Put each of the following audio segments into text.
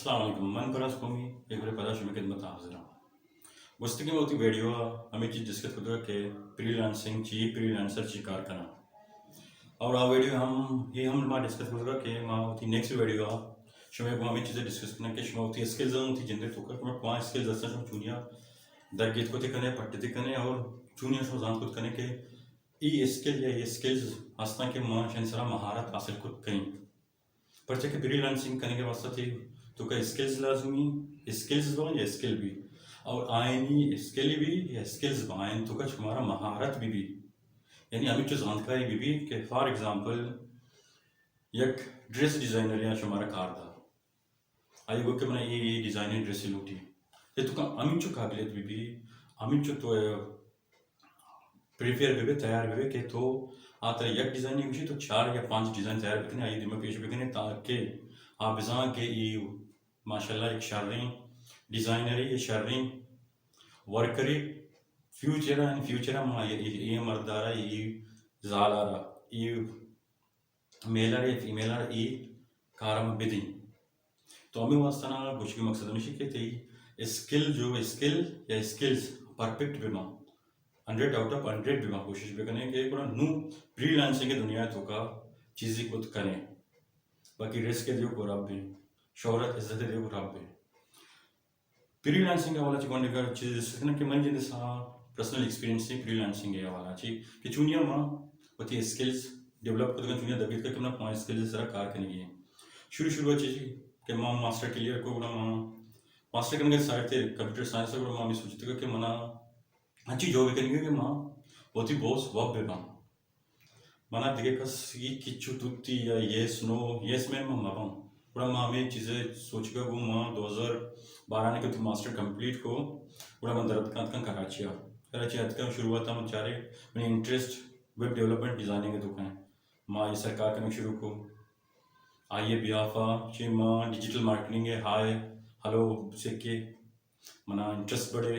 السلام علیکم، من فراز قومی ایک بار پدا شمئے خدمت ءَ حاضر آں۔ گوستگیں وتی ویڈیو ءَ ہمے چیز ڈسکس کتگ کہ فری لانسنگ چی، فری لانسر چی کار کناں۔ اور آ ویڈیو ہم، یہ ہم ما ڈسکس کتگ کہ ما وتی نیکسٹ ویڈیو ءَ شمئے گوں ہمے چیز ڈسکس کناں کہ شما وتی اسکلز، وتی جند ءِ توکا شمئے کواں اسکلز ہستاں، شما چونیا در گیت کتے کنے، پٹتے کنے اور چونیا شما زانت کت کنے کہ ای اسکل یا ای اسکلز ہستاں کہ ما شانی سرا مہارت حاصل کت کنیں۔ پرچا کہ فری لانسنگ کنگ ءِ واسطہ تئی توکا اسکلز لازمی، اسکلز بہ یا اسکل بی، اور آئینی اسکل بی یا اسکلز بہ، آئین توکا شمارا مہارت بہ بی، یعنی ہمینچو زانتکاری بہ بی کہ فار ایگزامپل یک ڈریس ڈیزائنر یا شمارا کار دا، آئی گو کہ منا اے، اے ڈیزائننگ ڈریس لوٹی، تئی توکا ہمینچو قابلیت بہ بی، ہمینچو تو پریپیئر بہ بے، تیار بہ بے کہ تو آ ترا یک ڈیزائنے گوشی، تو چار یا پانچ ڈیزائن تیار بکنے، آئی دیما پیش بکنے، تاکہ آ بزاں کہ ای ماشاءاللہ یک شریں ڈیزائنرے، یک شریں ورکرے، فیوچر ءَ، فیوچر ءَ ما اے، اے، اے مردارا، اے زالارا، اے میل ءَ یا فیمیل ءَ اے کار ءَ بدیں۔ تو ہمے واسطہ نا گوشگ ءِ مقصد ہمیش کہ تئی اسکل جو اسکل یا اسکلز پرفیکٹ بہ باں، ہنڈریڈ آؤٹ آف ہنڈریڈ بہ باں، کوشش بہ کنیں کہ گڑا نوں فری لانسنگ ءِ دنیا ءِ توکا چیزے کت کنیں۔ باقی رسک ءِ دیوک رب ایں، شہرت عزت ءِ دیوک رب ایں۔ فری لانسنگ ءِ حوالہ چہ گونڈیں چیز ڈسکس کناں کہ منی جند ءِ سرا پرسنل ایکسپیرینس ایں فری لانسنگ ءِ حوالہ چہ کہ چونیا ما وتی اسکلز ڈیولپ کتگ، چونیا دگیت کہ منا کواں اسکلز ءِ سرا کار کنگی ایں۔ شروع شروع ءَ چہ کہ ما ماسٹر کلیئر کو، گڑا ما ماسٹر کنگ ءِ سائیڈ تے کمپیوٹر سائنس ءَ، گڑا ما ہمے سوچتگ کہ منا انچی جاب کنگی کہ ما وتی باس وت بہ باں۔ منا دگہ کس ءِ کچو توتی یا یس نو، یس مین ما مباں۔ گڑا ما ہمے چیز ءِ سوچگ ءَ گوں ما دو ہزار بارہ ءَ کہ وتی ماسٹر کمپلیٹ کو، گڑا من در اتکاں، اتکاں کراچی ءَ۔ کراچی ءَ اتکاں، شروعات ءَ من چارے منی انٹرسٹ ویب ڈیولپمنٹ ڈیزائننگ ءِ توکا ایں۔ ما آئی ءِ سرا کار کنگ شروع کو۔ آئی ءِ بیہاف ءَ چہ ما ڈیجیٹل مارکیٹنگ ءِ ہائے ہلو سکے، منا انٹرسٹ بڑے،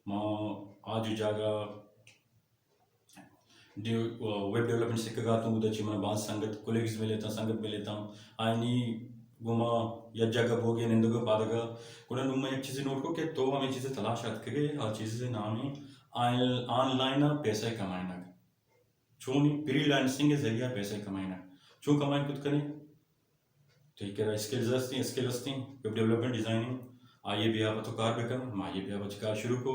ما آ جو جاگہ ڈی-، ویب ڈیولپمنٹ سکگ ءَ اتوں، اودا چہ منا باز سنگت، کولیگز ملیتاں، سنگت ملیتاں، آیانی گوما یک جاگہ بوگ ءَ، نندگ ءَ، پادگ ءَ۔ گڑا نوں من یک چیزے نوٹ کو کہ تو ہمے چیز ءِ تلاش ءَ اتکگ ئے، آ چیز ءِ نام ایں آن-، آن لائن ءَ پیسہ کمائینگ۔ چونی فری لانسنگ ءِ ذریعہ ءَ پیسہ کمائینگ۔ چون کمائین کت کنئے؟ تئی کرا اسکلز ہستیں، اسکل ہستیں، ویب ڈیولپمنٹ، ڈیزائننگ، آئی ءِ بیہاف ءَ تو کار بکن، ما آئی ءِ بیہاف ءَ چہ کار شروع کو۔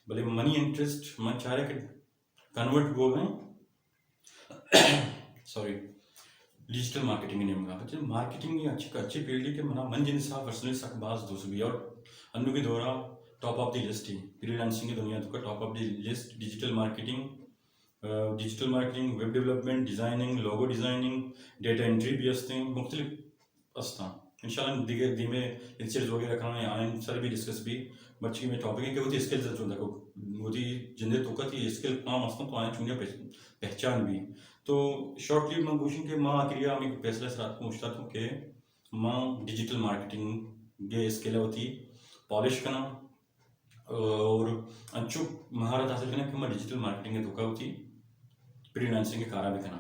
بلے منی انٹرسٹ، من چارے کہ کنورٹ بوگ ءَ ایں، سوری، ڈیجیٹل مارکیٹنگ ءِ نیمگ ءَ۔ پرچہ مارکیٹنگ اچھی، اچھی فیلڈ ایں کہ منا، من جند ءِ سرا پرسنلی سک باز دوست بی اور انوگیں دور ءَ ٹاپ آف دی لسٹ ایں، فری لانسنگ ءِ دنیا ءِ توکا top of the list digital marketing, digital marketing, web development, designing, logo designing, data entry بی ہستیں، مختلف ہستاں۔ انشاءاللہ دگہ دیمے لیکچرز وغیرہ کناں یا آئین سر بی ڈسکس بی، مرچی مئے ٹاپک ایں کہ وتی اسکلز چون تک، وتی جند ءِ توکا تئی اسکل کام ہستاں تو آیاں چونیا پہچ-، پہچان بی۔ تو شارٹلی من گوشیں کہ ما آخری ءَ ہمے فیصلہ ءِ سرا اتکوں، اوشتاتوں کہ ما ڈیجیٹل مارکیٹنگ ءِ اسکل ءَ وتی پالش کناں اور انچو مہارت حاصل کناں کہ ما ڈیجیٹل مارکیٹنگ ءِ توکا وتی فری لانسنگ ءِ کاراں بکناں۔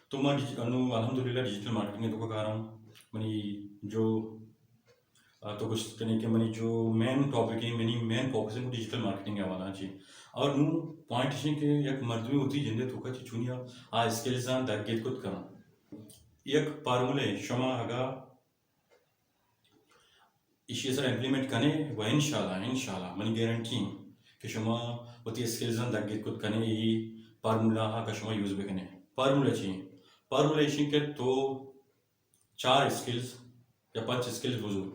تو ما ڈیجی-، انوں الحمدللہ ڈیجیٹل مارکیٹنگ ءِ توکا کاراں۔ منی جو، آ، تو گوشت کنئے کہ منی جو مین ٹاپک ایں، منی مین فوکس ایں ڈیجیٹل مارکیٹنگ ءِ حوالہ چہ۔ اور نوں پوائنٹ اش ایں کہ یک مردمے وتی جند ءِ توکا چہ چونیا آ اسکلزاں در گیت کت کناں۔ یک فارمولہ ایں، شما اگاں ایشی ءِ سرا امپلیمنٹ کنئے و انشاءاللہ، انشاءاللہ منی گارنٹی ایں کہ شما وتی اسکلزاں در گیت کت کنئے، اے فارمولا ءَ کہ شما یوز بکنئے۔ فارمولا چی ایں؟ فارمولا ایش ایں کہ تو چار اسکلز یا پنچ اسکلز بزور،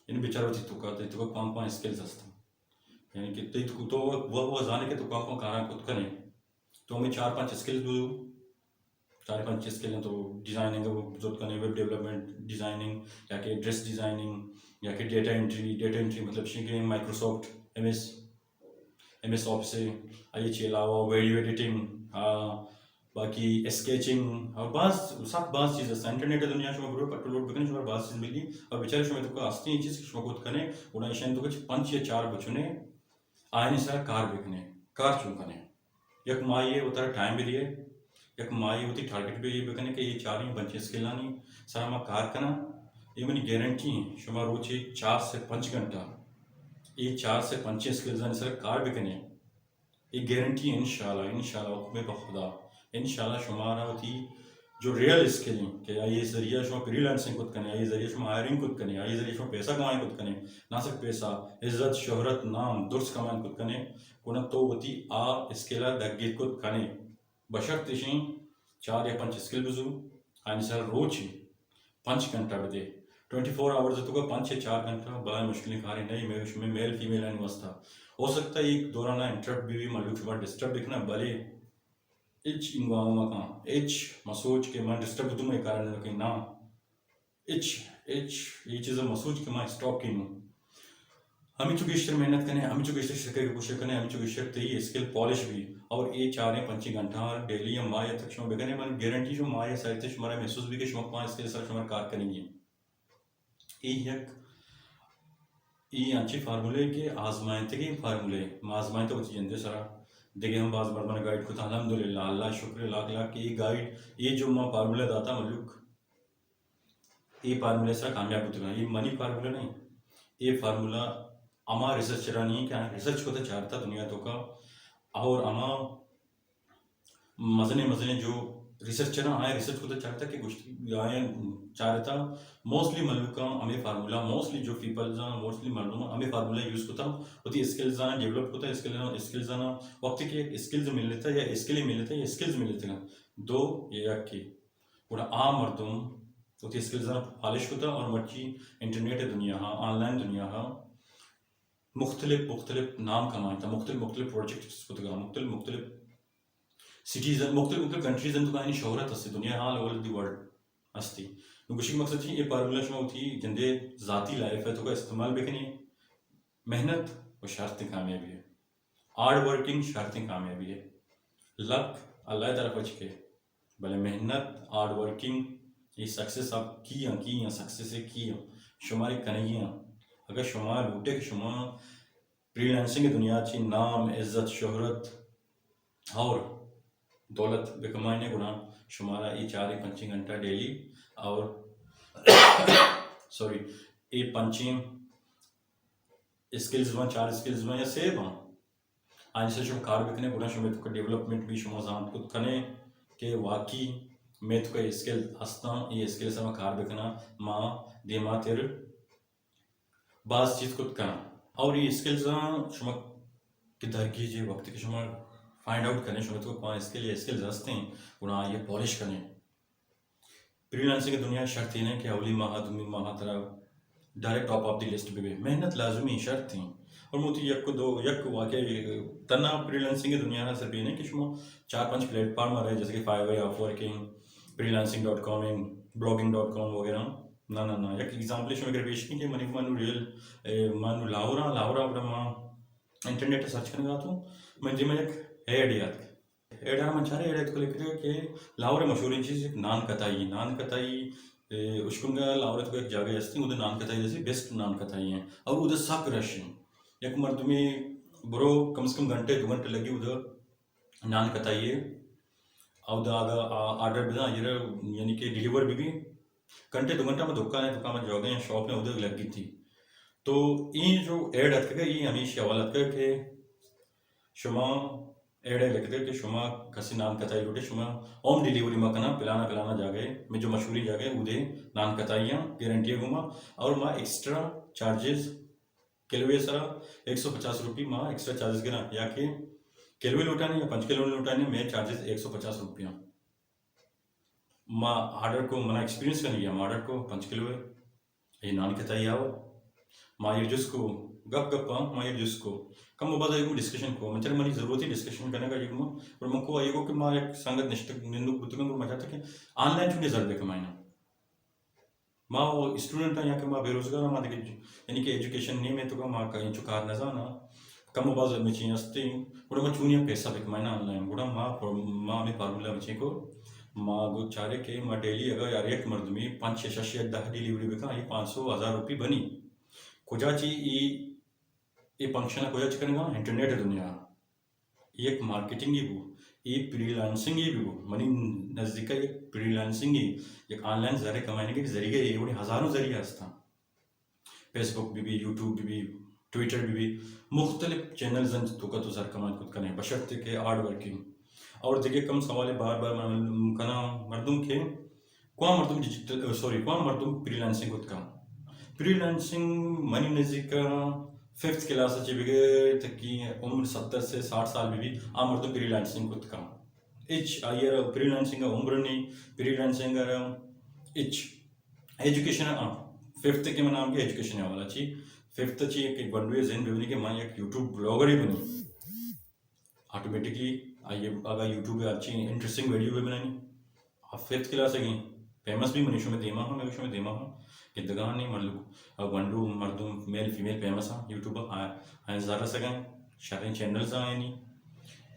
یعنی بچار وتی توکا، تئی توکا کواں کواں اسکلز ہستاں، یعنی کہ تئی تو، تو وہ، وہ زانے کہ تو کواں کواں کاراں کت کنئے۔ تو ہمے چار پنچ اسکلز بزور، چار پنچ اسکل ایں، تو ڈیزائننگ ءَ زرت کنئے، ویب ڈیولپمنٹ ڈیزائننگ، یا کہ ڈریس ڈیزائننگ، یا کہ ڈیٹا انٹری۔ ڈیٹا انٹری مطلب اش ایں کہ Microsoft M S, M S office ایں، آئی ءَ چہ علاوہ ویڈیو ایڈیٹنگ، آ، باقی اسکیچنگ اور باز، سک باز چیز ہستاں۔ انٹرنیٹ ءِ دنیا شما برو پٹ لوڈ بکنئے، شما باز چیز ملی اور بچارے شما توکا ہستیں اے چیز کہ شما کت کنئے، گڑا ایشانی توکا چہ پنچ یا چار بچنے آیانی سرا کار بکنئے۔ کار چون کنئے؟ یک ماہے وتارا ٹائم بدئے، یک ماہے وتی ٹارگٹ بہ اے بکنئے کہ اے چاریں پنچیں اسکلانی سرا ما کار کناں، اے منی گارنٹی ایں، شما روچے چار سے پنچ گھنٹہ اے چار سے پنچیں اسکلزانی سرا کار بکنے، اے گارنٹی ایں، انشاءاللہ، انشاءاللہ، حکم پہ خدا، انشاءاللہ شمارا وتی جو ریئل اسکل ایں کہ آئی ذریعہ شما فری لانسنگ کت کنے، آئی ذریعہ شما ہائرنگ کت کنے، آئی ذریعہ شما پیسہ کمائیں کت کنے، نہ صرف پیسہ، عزت، شہرت، نام، درس کمائیں کت کنے، گڑا تو وتی آ اسکل ءَ دگیت کت کنے۔ بشرط ایشیں چار یا پنچ اسکل بزو، آنی سر روچے پنچ گھنٹہ بدے، ٹوئنٹی فور آورز توکا پنچ یا چار گھنٹہ بلائیں مشکلیں کارے نہ ایں، مئے شمئے میل فیمیل آنی واسطہ۔ ہو سکتا ہے ایک دوران انٹرپٹ بھی، بھی ملوک شما ڈسٹرب بکنا، بلے ہچ انگو مکن، ہچ مسوچ کہ من ڈسٹرب بتوں، اے کارا نہ کہ نہ، ہچ، ہچ، اے چیز مسوچ کہ ما اسٹاپ کینوں۔ ہمینچو گیشتر محنت کنے، ہمینچو گیشتر سکے کی کوشش کنے، ہمینچو گیشتر تئی اسکل پالش بی، اور اے چاریں پنچیں گھنٹہ ڈیلی یا ماہ تک شما بکنے، من گارنٹی شما ماہ ساری تک شمارا محسوس بی کہ شما پانچ اسکل سر شمارا کار کنگی۔ اے یک، اے انچیں فارمولہ اے کہ آزمائتگیں فارمولہ اے، ما آزمائتہ وتی جندے سرا، دگہ ہم باز مردمان گائیڈ کتا، الحمدللہ، اللہ شکر لاکھ لاکھ کہ اے گائیڈ، اے جو ما فارمولہ داتا ملوک، اے فارمولہ سرا کامیاب بوتگاں۔ اے منی فارمولہ نہ ایں، اے فارمولہ ہما ریسرچرانی ایں کہ آیاں ریسرچ کتا چارتا دنیا توکا، اور ہما مزنیں مزنیں جو ریسرچر آں، آیاں ریسرچ کتا چارتا کہ گوشت، آیاں چارتا موسٹلی ملوکاں ہمے فارمولہ، موسٹلی جو پیپلز آں، موسٹلی مردم آں، ہمے فارمولہ یوز کتا، وتی اسکلز آں ڈیولپ کتا، اسکل، اسکلز آں، وقتی کہ اسکلز ملتا یا اسکل ملتا یا اسکلز ملتا، دو یا یکے۔ گڑا آ مردم وتی اسکلز آں پالش کتا اور مرچی انٹرنیٹ دنیا ہا، آن لائن دنیا ہا مختلف مختلف نام کمائینتا، مختلف مختلف پروجیکٹس کتگا، مختلف مختلف سٹیز، مختلف مختلف کنٹریز انت، آیانی شہرت ہستی، دنیا آل اوور دی ورلڈ ہستی۔ نو گوشی مقصد چی؟ اے فارمولا شما وتی جندے ذاتی لائف ہے توکا استعمال بکنی، محنت و شرط کامیابی ہے۔ ہارڈ ورکنگ شرطیں کامیابی ہے۔ لک اللہ ءِ طرف ءَ چکے، بلے محنت، ہارڈ ورکنگ، اے سکسیس اب کی آں، کی آں، سکسیس کی آں، شمارے کنگی آں۔ اگر شما لوٹے کہ شما فری لانسنگ دنیا چی نام، عزت، شہرت اور دولت بکمائنے، گڑا شمارا اے چاریں پنچیں گھنٹہ ڈیلی اور سوری، اے پنچیں اسکلز باں، چار اسکلز باں یا سے باں، آنی سر شما کار بکنے، گڑا شما توکا ڈیولپمنٹ بھی شما زانت کت کنے کہ واقعی مئے توکا اسکل ہستاں، اے اسکل سر ما کار بکناں، ما دیما تر باز چیز کت کناں۔ اور اے اسکلز آں شما کہ درگیجے وقت کہ شما فائنڈ آؤٹ کنے، شما توکا کواں اسکل یا اسکلز ہستیں، گڑا آئی پالش کنے۔ فری لانسنگ دنیا شرط اے نہ کہ اولی ماہ، دومی ماہ ترا direct top of the list بہ بے۔ محنت لازمی شرط ایں۔ اور موتی یک دو، یک واقعہ تنا فری لانسنگ دنیا نہ صرف اے نہ کہ شما چار پنچ پلیٹ فارم آ، جیسے کہ Fiverr, Upwork, freelancing dot com, blogging dot com وغیرہ۔ نہ، نہ، نہ۔ یک ایگزامپل شما اگر پیش کی کہ منی، منو ریئل، اے، منو لاہور آں، لاہور آں، گڑا ما انٹرنیٹ سرچ کنگا تو من دیما یک ایڈ یات ایڈا من چارے ایڈا تو لکھتے کہ لاہور مشہوریں چیز یک نان کتائی، نان کتائی، اے، اشکنگا لاہور تو یک جاگہ ہستی، ادھر نان کتائی جیسے بیسٹ نان کتائی ہیں اور ادھر سک رش ہیں۔ یک مردمی برو کم سے کم گھنٹے دو گھنٹے لگی ادھر نان کتائی ہے۔ اور ادھر آگا آ-، آرڈر بنا، یہ یعنی کہ ڈیلیور بھی بھی گھنٹے دو گھنٹہ میں دکان ہے، دکان میں جو گئے ہیں، شاپ میں ادھر لگ گئی تھی۔ تو یہ جو ایڈ اتکا، یہ ہمیشہ حوالہ اتکا کہ شما ایڈ ء لکھتے کہ شما کسی نان کتائی لوٹے، شما ہوم ڈیلیوری ما کناں، پلانا پلانا جاگہ ء، میں جو مشہوری جاگہ ء، اودے نان کتائی آں، گارنٹی ء گوما، اور ما ایکسٹرا چارجز کلوے سرا ایک سو پچاس روپی ما ایکسٹرا چارجز گراں، یا کہ کلوے لوٹانی یا پنچ کلو لوٹانی، میں چارجز ایک سو پچاس روپی آں۔ ما آرڈر کو، منا ایکسپیرینس کنگی ہے، ما آرڈر کو پنچ کلو ہے، یہ نان کتائی آؤ۔ ما یہ جس کو گپ گپ ہاں، ما یہ جس کو کم و باز ایگو ڈسکشن کو، من چلے منی ضرورت ہے ڈسکشن کرنے کا ایگو، اور من کو ایگو کہ ما ایک سنگت نشتک نندوک بتگن، اور مجھا تک آن لائن چونی زر بکمائنا۔ ما وہ اسٹوڈنٹ ہاں یا کہ ما بے روزگار ہاں، ما دیکھے یعنی کہ ایجوکیشن نہیں میں تو ما کہیں چو کار نہ زانا۔ کم و باز مچیں ہستیں، گڑا ما چونیا پیسہ بکمائنا آن لائن، گڑا ما، ما ہمیں فارمولا مچیں کو، ما گو چارے کہ ما ڈیلی اگر یار یک مردمی پنچ یا شش یا دہ ڈیلیوری بکن، یہ پانچ سو ہزار روپی بنی۔ کجا چی ای، ای فنکشن کجا چی کنگا؟ انٹرنیٹ دنیا۔ یہ ایک مارکیٹنگ ہی بو۔ اے فری لانسنگ ہی بی، منی نزدیک یک فری لانسنگ ہی، یک آن لائن زر کمائنگ کے ذریعہ ہے، وڑی ہزاروں ذریعہ ہستاں۔ فیس بک بی بی، یوٹیوب بی بی، ٹویٹر بی بی، مختلف چینلز انت توکا تو زر کمائن کت کنے، بشرط کہ ہارڈ ورکنگ۔ اور دیگہ کم سوال بار بار من کناں مردم کے کواں مردم ڈیجیٹل، سوری، کواں مردم فری لانسنگ کت کن؟ فری لانسنگ منی نزیک ففتھ کلاس چی بگے تکی عمر ستر سے ساٹھ سال بی بی، آ مردم فری لانسنگ کت کن۔ اچ آئی ء فری لانسنگ ء عمر نی، فری لانسنگ ء اچ ایجوکیشن ء، ففتھ کے من نام کے ایجوکیشن حوالہ چی، ففتھ چی کہ گونڈوے ذہن ببنی کہ من یک یوٹیوب بلاگر ہی بنی۔ آٹومیٹکلی آئی ء اگاں یوٹیوب ء ہرچی انٹرسٹنگ ویڈیو بہ بنانی، آ ففتھ کلاس ء گیں، فیمس بھی منی شمے دیما ہاں، میں شمے دیما ہاں، گندگاں نہیں ملک، آ گونڈو مردم میل فیمیل فیمس ہاں یوٹیوب ء، آ، آ زر رسگاں، شریں چینلز آئینی۔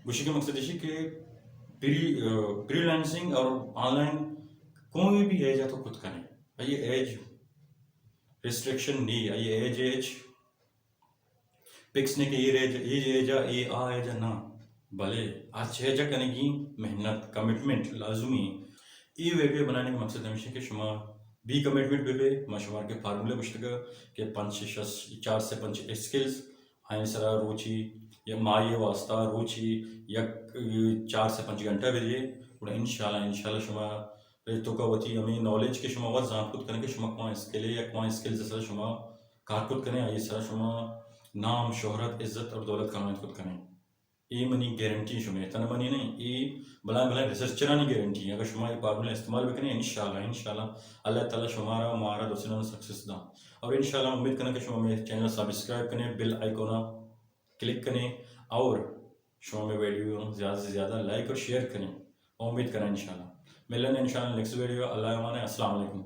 گوشی کے مقصد ایشی کہ پری، آ، فری لانسنگ اور آن لائن کوئی بھی ایج ء تو کت کنے، آئی ایج ریسٹرکشن نہیں، آئی ایج ایج فکس نے کہ اے رہ ج-، اے ایجا، اے آ ایجا نہ، بلے ہر چیزا کنگی محنت، کمٹمنٹ لازمی۔ اے ویڈیو بنانے کا مقصد ہمیشہ کہ شما بھی کمٹمنٹ بہ بے، ما شما کے فارمولہ گشتگا کہ پنچ شش، چار سے پنچ اسکلز، آئیں سرا روچی یا ماہی واسطہ روچی یک، اے، چار سے پنچ گھنٹہ بہ دے، اور انشاءاللہ، انشاءاللہ شما اے توکا وتی ہمے نالج کہ شما وت زانت کت کنے کہ شما کواں اسکل ہے یا کواں اسکلز سرا شما کار کت کنے، آئی سرا شما نام، شہرت، عزت اور دولت کمائت کت کنے۔ اے منی گارنٹی شمے، تن منی نہیں، اے بلائیں بلائیں ریسرچرانی گارنٹی ہے۔ اگر شما اے فارمولا استعمال بکنے، انشاءاللہ، انشاءاللہ اللہ تعالی شمارا، مارا دوسرا سکسیس داں۔ اور انشاءاللہ امید کناں کہ شما میرے چینل سبسکرائب کنے، بیل آئیکن کلک کنے اور شما میں ویڈیو زیادہ سے زیادہ لائک اور شیئر کنے۔ امید کناں انشاءاللہ ملنے انشاءاللہ نیکسٹ ویڈیو۔ اللہ امان ہے۔ السلام علیکم۔